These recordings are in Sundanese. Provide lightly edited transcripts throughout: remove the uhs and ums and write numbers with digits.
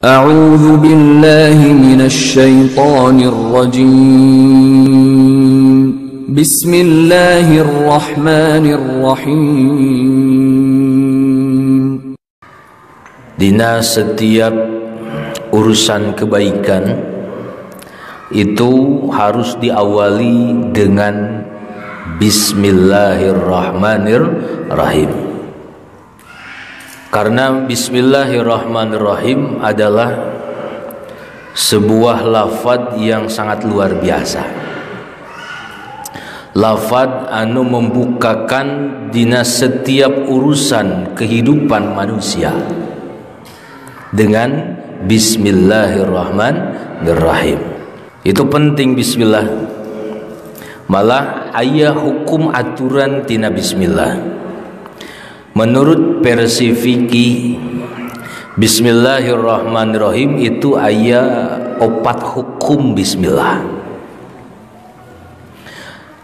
أعوذ بالله من الشيطان الرجيم. بسم الله الرحمن الرحيم. Dina setiap urusan kebaikan itu harus diawali dengan Bismillahirrahmanirrahim. Karena Bismillahirrahmanirrahim adalah sebuah lafadz yang sangat luar biasa. Lafadz anu membukakan dina setiap urusan kehidupan manusia dengan Bismillahirrahmanirrahim. Itu penting bismillah. Malah aya hukum aturan tina bismillah. Menurut versi fikih, Bismillahirrahmanirrahim itu aya opat hukum bismillah.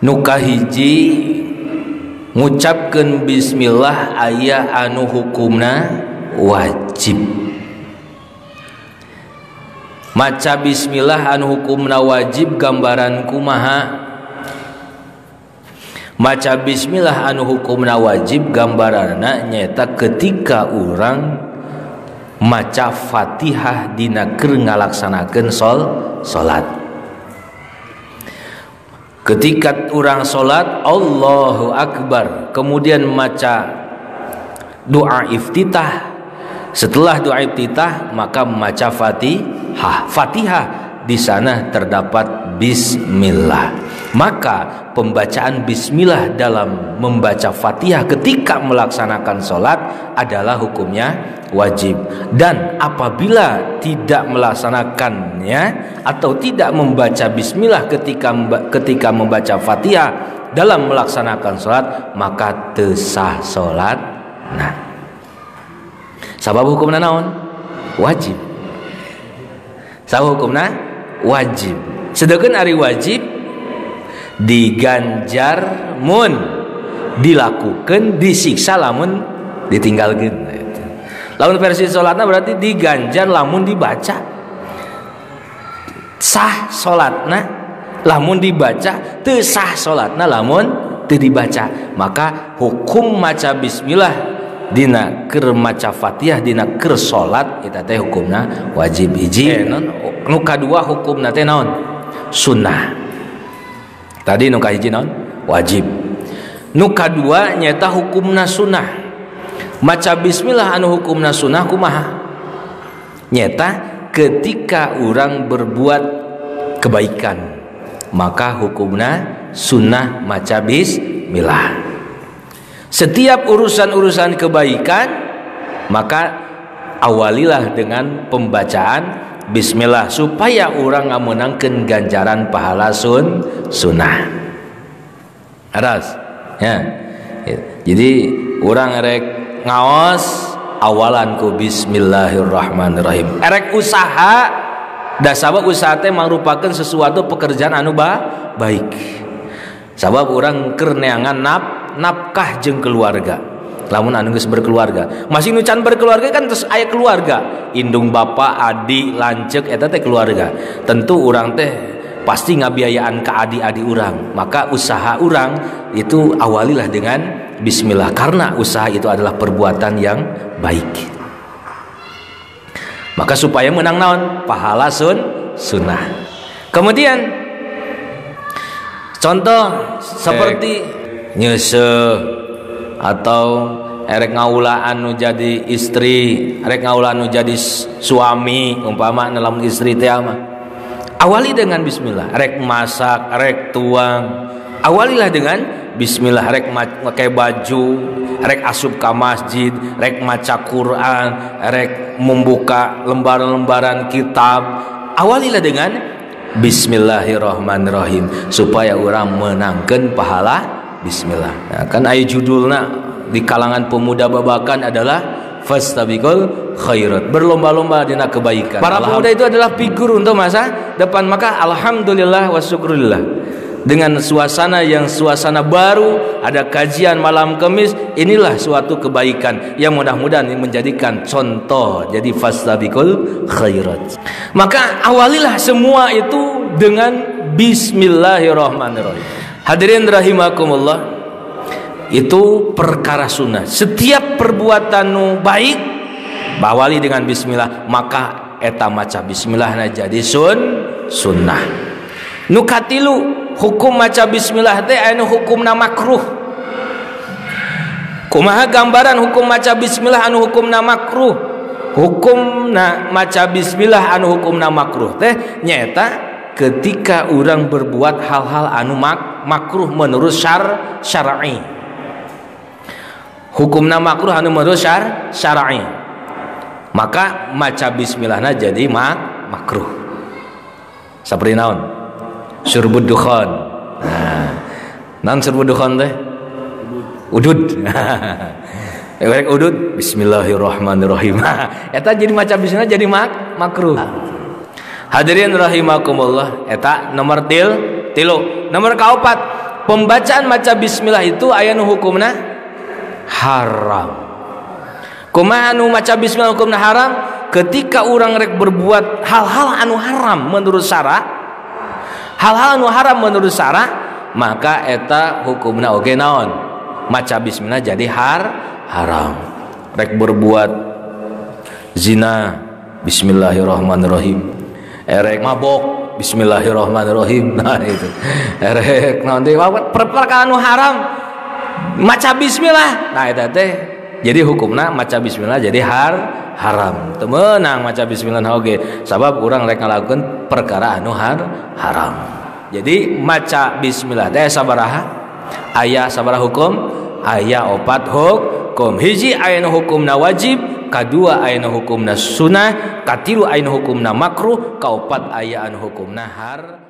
Nu kahiji ngucapkeun bismillah aya anu hukumna wajib. Maca bismillah anu hukumna wajib gambaran kumaha? Maca bismillah anu hukumna wajib gambaranna nyaeta ketika urang maca Fatihah dina keur ngalaksanakeun salat. Ketika urang salat Allahu Akbar, kemudian maca doa iftitah. Setelah doa iftitah maka maca Fatihah. Fatihah di sana terdapat bismillah. Maka pembacaan bismillah dalam membaca Fatihah ketika melaksanakan sholat adalah hukumnya wajib. Dan apabila tidak melaksanakannya atau tidak membaca bismillah ketika membaca Fatihah dalam melaksanakan sholat, maka teu sah sholat. Nah, sabab hukumna naon? Wajib. Sabab hukumna wajib. Sedangkan ari wajib diganjar mun dilakukan, disiksa lamun ditinggalkan. Lamun versi sholatna berarti diganjar lamun dibaca. Sah sholatna lamun dibaca, teu sah sholatna lamun teu dibaca. Maka hukum maca bismillah dina keur maca Fatihah dina keur salat eta teh hukumna wajib. Hiji. Nu kadua hukumna teh naon? Sunnah. Tadi nu kahiji naon? Wajib. Nu kadua nyaeta hukumna sunnah. Maca bismillah anu hukumna sunnah kumaha? Nyaeta ketika urang berbuat kebaikan, maka hukumna sunnah maca bismillah. Setiap urusan-urusan kebaikan maka awalilah dengan pembacaan bismillah supaya orang ngamenangkeun ganjaran pahala sunnah. Aras ya. Jadi orang rek ngaos awalan ku bismillahirrahmanirrahim. Erek usaha, da sabab usaha teh mangrupakeun sesuatu pekerjaan anu baik. Sabab urang keur neangan nafkah jeung keluarga. Lamun anu geus berkeluarga, masih nu can berkeluarga kan terus aya keluarga, indung bapak, adik, lanceuk eta teh keluarga. Tentu urang teh pasti ngabiayaan ka adik-adik urang. Maka usaha urang itu awalilah dengan bismillah karena usaha itu adalah perbuatan yang baik. Maka supaya menang naon? Pahala sunnah. Kemudian contoh seperti nyeseh atau erek ngaulaan nu jadi istri, erek ngaulaan nu jadi suami, umpama lamun istri teh mah awali dengan bismillah. Erek masak, erek tuang, awalilah dengan bismillah. Erek make baju, erek asup ka masjid, erek maca Quran, erek membuka lembaran-lembaran kitab, awalilah dengan bismillahirrahmanirrahim supaya orang menangkan pahala bismillah. Nah, kan aya judulna di kalangan pemuda babakan adalah fastabiqul khairat, berlomba-lomba dina kebaikan. Para pemuda itu adalah figur untuk masa depan. Maka alhamdulillah wa syukurillah. dengan suasana yang suasana baru, ada kajian malam Kamis, inilah suatu kebaikan yang mudah-mudahan menjadikan contoh. Jadi fastabiqul khairat. Maka awalilah semua itu dengan bismillahirrahmanirrahim. Hadirin rahimakumullah, itu perkara sunnah. Setiap perbuatan nu baik bawali dengan bismillah, maka eta maca bismillahna jadi sunnah. Nu katilu, hukum maca bismillah teh anu hukumna makruh. Kumaha gambaran hukum maca bismillah anu hukumna makruh? Hukumna maca bismillah anu hukumna makruh teh nyaeta ketika orang berbuat hal-hal anu makruh menurut syar'i. Hukumna makruh anu menurut syar'i, maka maca bismillahna jadi makruh. Seperti naon? Syurbud dukhan. Nah, naon syurbud dukhan teh? Udud. Rek udud, bismillahirrahmanirrahim. Eta jadi maca bismillah jadi makruh. Hadirin rahimakumullah, eta nomor tilu. Nomor kaopat, pembacaan maca bismillah itu aya nu hukumna haram. Kumaha anu maca bismillah hukumna haram? Ketika urang rek berbuat hal-hal anu haram menurut syara, hal-hal anu haram menurut syara, maka eta hukumna oge naon? Maca bismillah jadi haram. Rek berbuat zina, bismillahirrahmanirrahim. Erek mabok, bismillahirrahmanirrahim. Nah itu. Erek naon deui perkara anu haram maca bismillah. Nah eta teh jadi hukumna maca bismillah jadi haram. Teu meunang maca bismillah oge, sabab urang rek ngalakukeun perkara anu haram. Jadi maca bismillah teh sabaraha? Aya sabaraha hukum? Aya opat hukum. Hiji aya nu hukumna wajib, kadua aya nu hukumna sunnah, katilu aya nu hukumna makruh, kaopat aya anu hukumna haram.